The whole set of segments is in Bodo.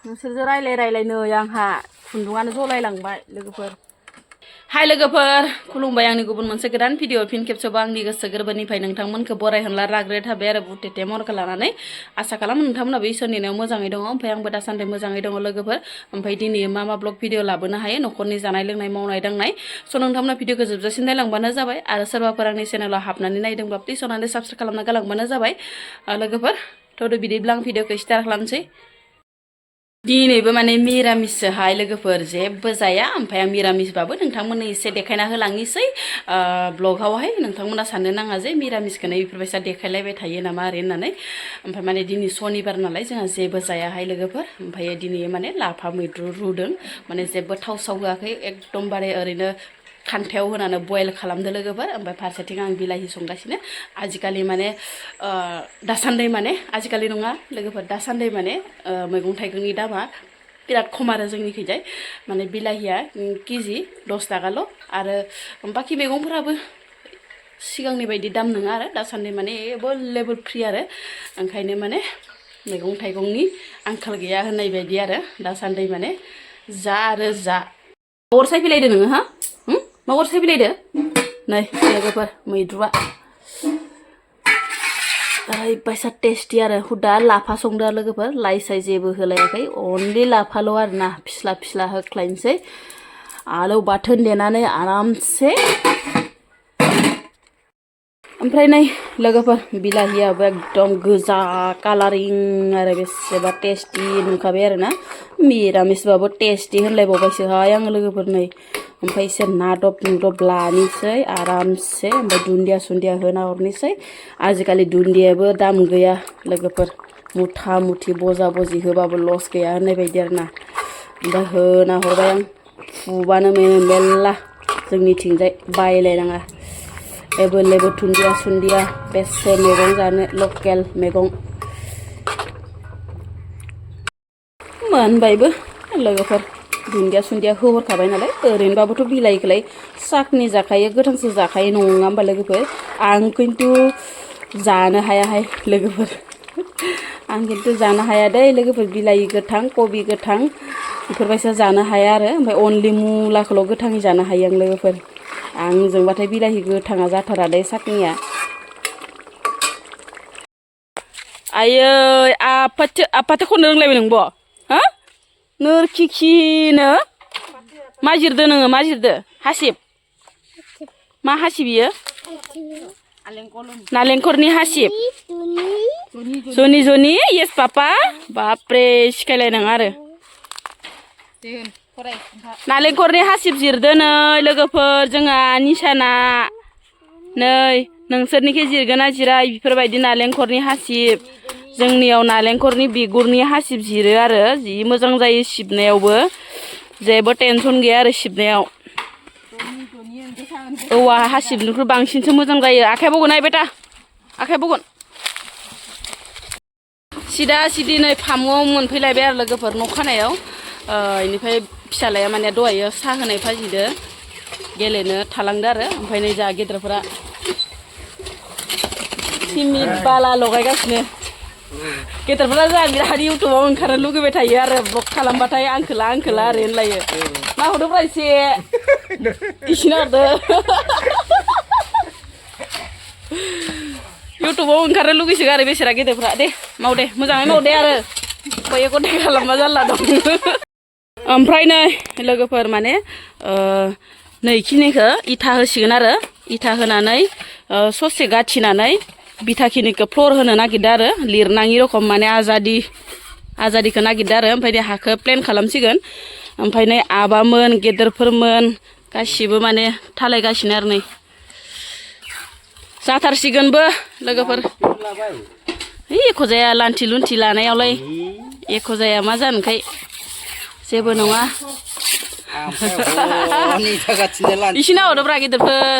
नोंसोरजों रायलायनो आंहा खुन्दुङानो जलायलांबाय लोगोफोर हाय लोगोफोर खुलुमबाय आंनि गुबुन मोनसे गोदान भिडिअ फिन खेबसेबाव आंनि गोसो गोरबोनिफ्राय नोंथांमोनखौ बरायहरला राग्रे थाबाय आरो बुटेटे महरखौ लानानै आसा खालामो नोंथांमोनाबो इसोरनि अननायाव मोजाङै दङ ओमफ्राय आंबो दासान्दि मोजाङै दङ लोगोफोर ओमफ्राय दिनै मा ब्लग भिडिअ लाबोनो हायो न'खरनि जानाय लोंनाय मावनाय दांनाय स' नोंथांमोना भिडिअखौ जोबजासिम नायलांबानो जाबाय आरो सोरबाफोर आंनि चेनेलाव हाबनानै नायदोंबा प्लिज अननानै साबस्क्राइब खालामना गालांबानो जाबाय लोगोफोर थ' बिदिब्ला आं भिडिअखौ स्टार्ट खालामसै दिनैबो माने मिरामिससोहाय लोगोफोर जेबो जाया ओमफ्राय आं मिरामिसबाबो नोंथांमोननो एसे देखायना होलांनोसै ब्लगावहाय नोंथांमोना साननो नाङा जे मिरामिसखौनो बेफोरबायसा देखायलायबाय थायो नामा ओरै होननानै ओमफ्राय माने दिनै सनिबार नालाय जोंहा जेबो जायाहाय लोगोफोर ओमफ्राय दिनै माने लाफा मैद्रु रुदों माने जेबो थाव साव होआखै एकदमबारे ओरैनो खान्थायाव होनानै बयल खालामदो लोगोफोर ओमफ्राय फारसेथिं आं बिलाहि संगासिनो आजिखालि माने दासान्दि माने आजिखालि नङा लोगोफोर दासान्दि माने मैगं थाइगंनि दामा बिराद खम आरो जोंनिखैजाय माने बिलाहिया केजि 10 थाखाल' आरो बाखि मैगंफोराबो सिगांनि बायदि दाम नङा आरो दासान्दि माने एभेलेबल फ्रि आरो ओंखायनो माने मैगं थाइगंनि आंखाल गैया होननाय बायदि आरो दासान्दि माने जा आरो जा अर सायफैलायदो नोङो हा मा अर सायफैलायदो नै लोगोफोर मैद्रुआ ओरैबायसा टेस्टि आरो हुदा लाफा संदो लोगोफोर लाइ साइ जेबो होलायाखै अनलि लाफाल' आरो ना फिस्ला फिस्ला होख्लायनोसै आलौ बाथोन देनानै आरामसे ओमफ्राय नै लोगोफोर बिलाहियाबो एकदम गोजा कालारिं आरो बेसेबा टेस्टि नुखाबाय आरो ना मिरामिसबाबो टेस्टि होनलायबावबायसोहाय आङो लोगोफोर नै ओमफ्राय एसे नादब नुदब लानोसै आरामसे ओमफ्राय दुन्दिया सुन्दिया होना हरनोसै आजिखालि दुन्दियाबो दाम गैया लोगोफोर मुथा मुथि बजा बजि होबाबो लस गैया होननाय बायदि आरो ना ओमफ्राय होना हरबाय आं फुबानो मेरला जोंनिथिंजाय बायलायनाङा एभेलेबल दुन्दिया सुन्दिया बेसे मैगं जानो लकेल मैगं मोनबायबो लोगोफोर दुन्दिया सुन्दिया होहरखाबाय नालाय ओरैनोबाबोथ' बिलाइखौलाय साखनि जाखायो गोथांसो जाखायो नङा होमबा लोगोफोर आं खिन्थु जानो हायाहाय लोगोफोर आं खिन्थु जानो हाया दै लोगोफोर बिलाइ गोथां कबि गोथां बेफोरबायसा जानो हाया आरो ओमफ्राय अनलि मुलाखौल' गोथाङै जानो हायो आं लोगोफोर आंजोंबाथाय बिलाहि गोथाङा जाथारा दै साखनिया आयै आफाथो खननो रोंलायबाय नोंबो हा नोरखिखिनो मा जिरदो नोङो मा जिरदो हासिब मा हासिब बियो नालेंखरनि हासिब जनि जनि येस पापा बापरे सिखायलायनाङा आरो नालेंखरनि हासिब जिरदो नै लोगोफोर जोंहा निसाना नै नोंसोरनिखै जिरगोन ना जिरा बेफोरबायदि नालेंखरनि हासिब जोंनियाव नालेंखरनि बिगुरनि हासिब जिरो आरो जि मोजां जायो सिबनायावबो जेबो टेनसन गैया आरो सिबनायाव औवा हासिबनिख्रुइ बांसिनसो मोजां जायो आखाइ बगोन नाय बेटा आखाइ बगोन सिदा सिदि नै फामुआव मोनफैलायबाय आरो लोगोफोर न' खानायाव बेनिफ्राय फिसालाया माने दहायो साहा होनाय फाजिदो गेलेनो थालांदो आरो ओमफ्राय नै जोंहा गेदेरफोरा सिमिट बाला लगायगासिनो गेदेरफोरा जोंहा बिराद इउटुबाव ओंखारनो लुगैबाय थायो आरो ब्लग खालामबाथाय आंखोला आंखोला ओरै होनलायो मा हरदोब्रा एसे इसिनो हरदो इउटुबाव ओंखारनो लुगैसोगारो आरो बेसोरा गेदेरफ्रा दे माव दे मोजाङै माव दे आरो गये गथे खालामबा जारला दं ओमफ्राय नै लोगोफोर माने नैखिनिखौ इथा होसिगोन आरो इथा होनानै ससे गाथिनानै बिथाखिनिखौ फ्लर होनो नागिरदो आरो लिरनाङि रखम माने आजादिखौ नागिरदो आरो ओमफ्राय नै हाखौ प्लेन खालामसिगोन ओमफ्राय नै आबामोन गेदेरफोरमोन गासिबो माने थालायगासिनो आरो नै जाथारसिगोनबो लोगोफोर एख' जाया लान्थि लुन्थि लानायावलाय एख' जाया मा जानोखाय जेबो नङा इसिना हरदोब्रा गेदेरफोर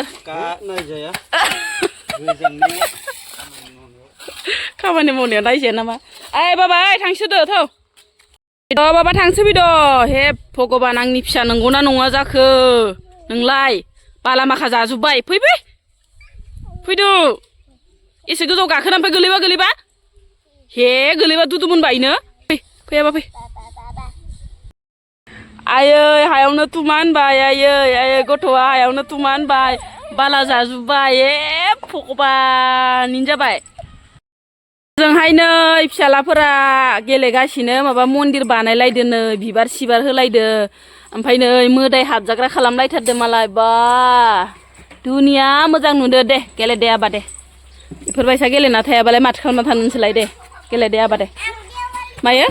खामानि मावनायाव नायजाया नामा ओइ बाबा थांसोदो थौ बाबा थांसो फैद' हे भगबान आंनि फिसा नंगौना नङा जाखो नोंलाय बाला माखा जाजोब्बाय फैदो एसे गोजौ गाखोना ओमफ्राय गोलैबा हे गोलैबा दुदु मोनबायनो फैयाबा फै आयै हायावनो तुमानबाय आयै गथ'आ हायावनो तुमानबाय बाला जाजुबबाय भगबान जाबाय जोंहाय नै फिसालाफोरा गेलेगासिनो माबा मन्दिर बानायलायदो नै बिबार सिबार होलायदो ओमफ्राय नै मोदाय हाबजाग्रा खालामलायथारदो मालाय बा दुनिया मोजां नुदो दे गेलेदे आबा दे बेफोरबायसा गेलेना थायाबालाय माथो खालामना थानो नोंसोरलाय दे गेलेदे आबा दे मायो